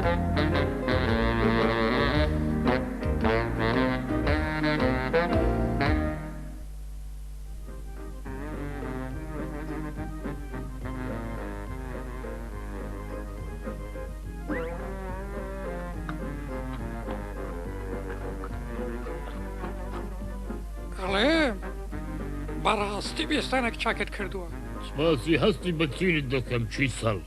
ئەڵێم بەڕاستی بێستانێک چاکت کردووە. سپاسی هەستی بە تینت دەکەم کیسەڵ.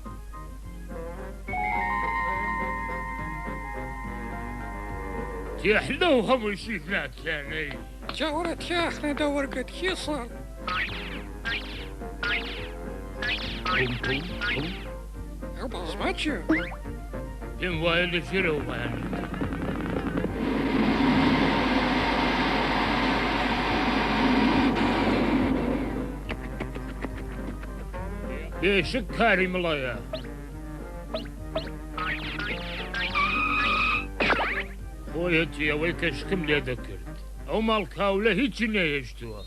تێح لەو هەموو شیفراتیانەی. جا وەرە تیاخنە دەوەرگت کیسەڵ. بوم بوم بوم. ئەو بازمە چیە؟ پێم وایە لە ژێرەوە وایان لێ بێشک کاری مڵەیە. خۆیەتی ئەوەی کە شکم لێ دەکرد. ئەو ماڵ کاولە هیچی نەهێشتووە.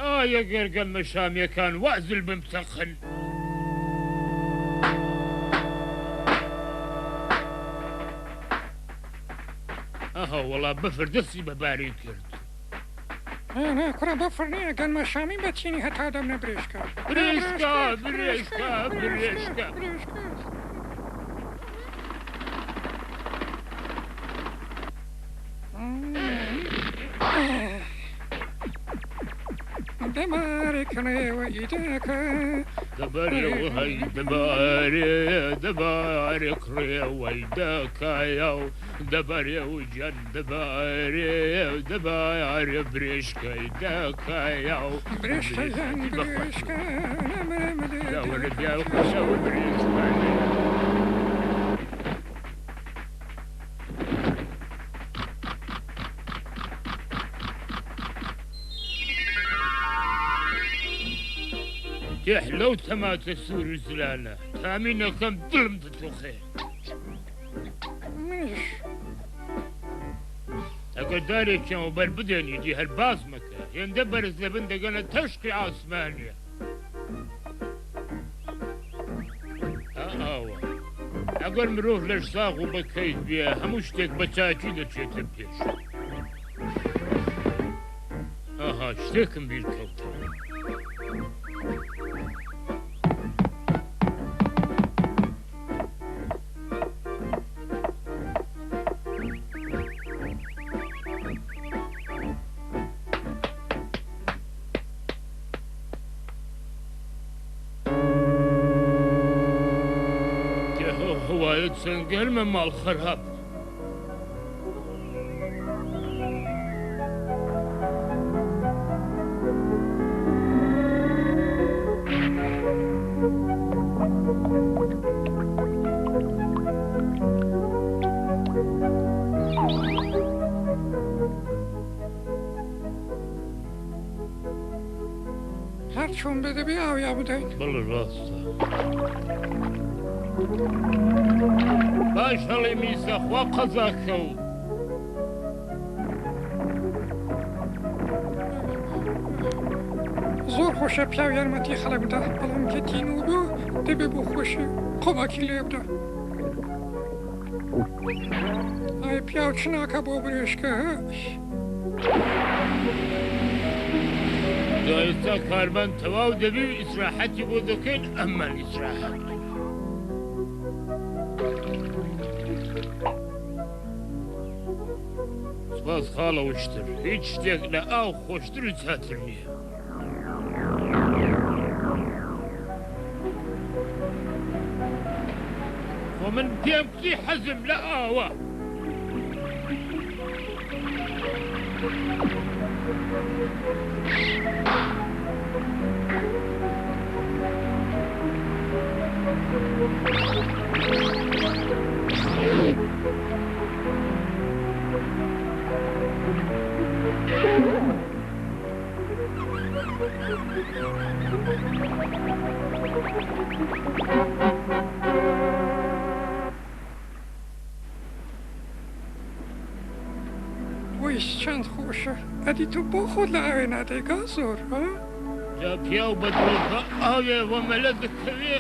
ئایە گەر گەنمە شامیەکان وا زل بمتەقن. ئەها وەڵا بەفر دەستی بە بارین کرد. نا نا کوڕە بەفر نیە گەنمە شامی بە تینی هەتا دەمنە برێشکە. برێشکە برێشکە برێشکە. تێح لەو تەماتە سوور و زلانە تامی نەکەم دڵم دەتۆقێ. منیش. ئەگەر دارێکیان وەبەر بدەن ئیدی هەر باس مەکە هێندە بەرز دەبن دەگەنە تەشقی ئاسمانێ. ئاوا ئەگەر مرۆڤ لەش ساغ و بە کەیف بێ هەموو شتێک بە چاکی دەچێتە پێش. ئاها شتێکم بیر کەوتەوە. هەوایە چەند گەرمە ماڵ خراپ. هەر چۆن بێ دەبێ ئاویا بدەین. بەڵێ ڕاستە. باش هەڵی میسە خوا قەزا کەو. زۆر خۆشە پیاو یارمەتی خەڵک بدا بەڵام کە تینوو بوو دەبێ بۆ خۆشی قۆماکی لێ بدا. ئای پیاو چ ناکا بۆ برێشکە هە. جا ئێستا کارمان تەواو دەبی و ئیسراحەتی بۆ دەکەین ئەممان ئیسراحەت. سپاس خاڵە وشتر هیچ شتێک لە ئاو خۆشتر و چاتر نییە. خۆ من پێم کوتی حەزم لە ئاوە. ویش چەند خۆشە ئەدی تۆ بۆ خۆت لە ئاوێ نادەی گازۆر ها؟ جا پیاو بە دڵۆپە ئاوێ وە مەلە دەکەوێ.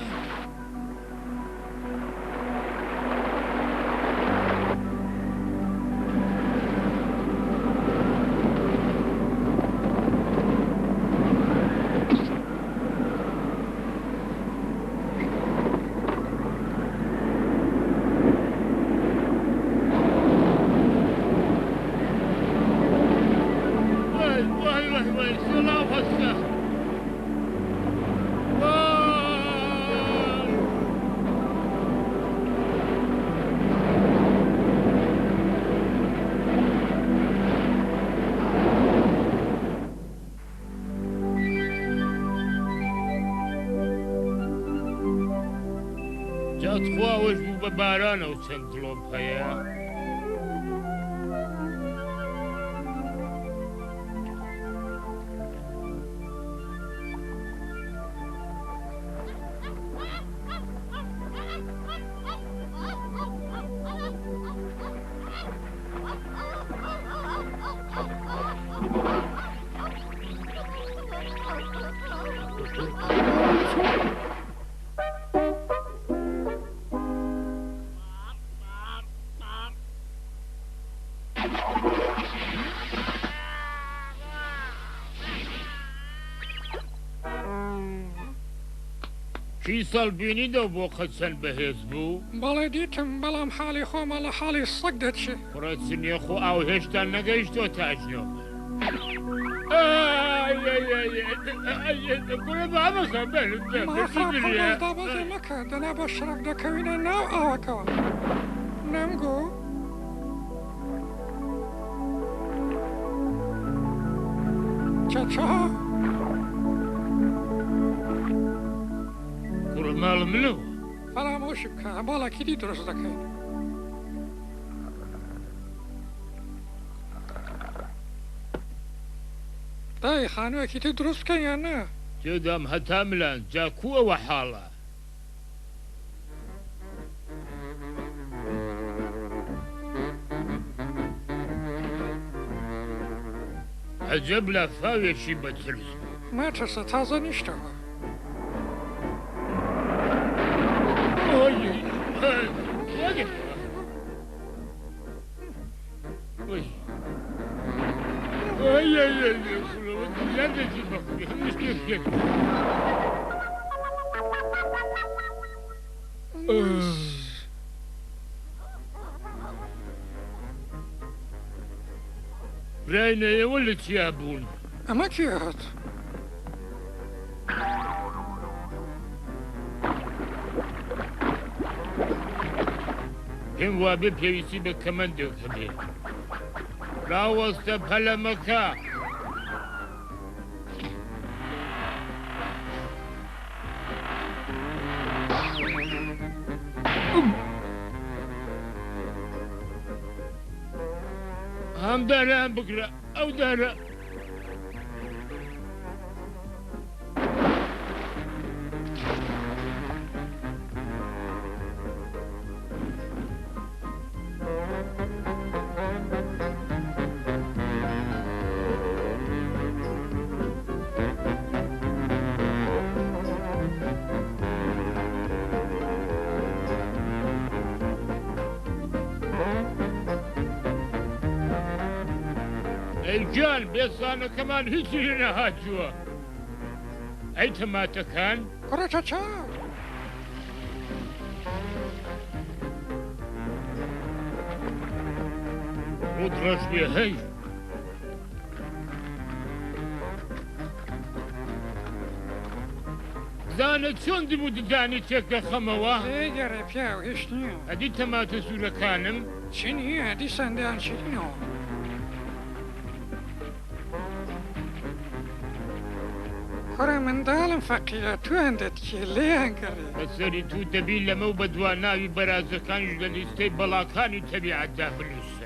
جا تخوا ئەوەش بوو بە بارانەوە چەند دڵۆپ هەیە؟ کیسەڵ بینی دەو بۆقە چەند بەهێز بوو؟ بەڵێ دیتم، بەڵام حاڵی خۆمە لە حاڵی سەگ دەچێ. کوڕە چنیە خۆ ئاو هێشتا نەگەیشتۆتە ئەژنۆمان. ماخە دابەزێ مەکە دەنا بە شەرەف دەکەوینە ناو ئاوەکەوە. نەمگۆ. چەچە. کوڕە ماڵە منەوە. فەرامۆشی بکە ماڵەکی دی دروست دەکەین. دایە خانووێکی تر دروست بکەین یان نا؟ تێدام هەتا ملان جا کوو ئەوە حاڵە. عەجەب لافاوێکی بە ترس بوو. مەترسە تازە نیشتەوە. براینە ئێوە لە چیا بوون؟ ئەمە کێ هات؟ پێم وابێ پێویستی بە کەمەندێک هەبێ. ڕاوەستە پەلە مەکە. ئەم دارە بگرە ئەو دارە. ئەی گیان بێسانەکەمان هیچی لێ نەهاتووە. ئەی تەماتەکان؟ کوڕە چەچە. ڕووت ڕەش بێ هەی. زانە چۆن دم و ددانی تێک دەخەمەوە؟ لێگەڕێ پیاو هیچ نییە. ئەدی تەماتە سوورەکانم؟ چی نییە دیسان دەیانچنینەوە. کوڕە منداڵم فەقیرە تویان دەتکێ لێیان گەڕێ. بەسەری توو دەبی لەمەو بەدوا ناوی بەرازەکانیش لە لیستەی بەڵاکانی تەبیعەتدا بنووسن.